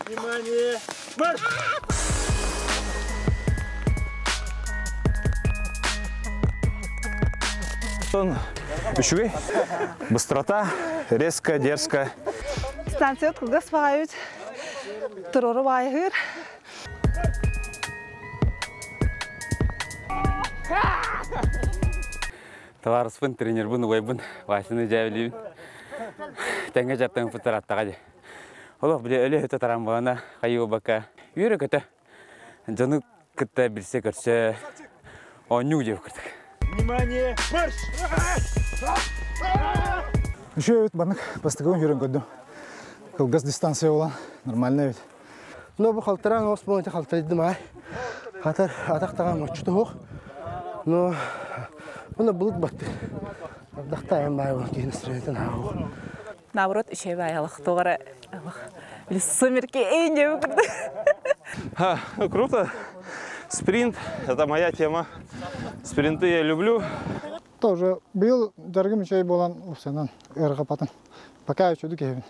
Внимание! Марш! Үчүгэй. Быстрота, резко, дерзко. Станция кылгас баҕайыбыт. Турору баайыһыыр. Табаарыспын, тренербин, убайбын Васяны дьээбилиибин. Тэҥҥэ дьартаҥпыттар аттаҕа дии. Олох били өлө өтө тарамбаҕына хайыы үөрэ-көтө дьону кытта билсэ-көрсө оонньуу диэбит курдук. Внимание, марш! Үчүгэй эбит баннык бастакыбын көрөн көрдүм. Кылгас дистанция буолан нормально эбит. Но бу халтараан оҕус буолан халтарыйдым аай. Хатар атах таҕа моччута суох. Но уонна былыт батты. Ардахтаайан баай буолан киһи настроениетын ааҕыах. Наоборот, үчүгэй баайалах туох эрэ сумерки эйин диэбит курдук. Ха, ну круто. Спринт – это моя тема. Спринты я люблю. Тоже быйыл дьарыгым үчүгэй буолан упсанан ыарырҕаппатым. Пока үчүгэй киһибин.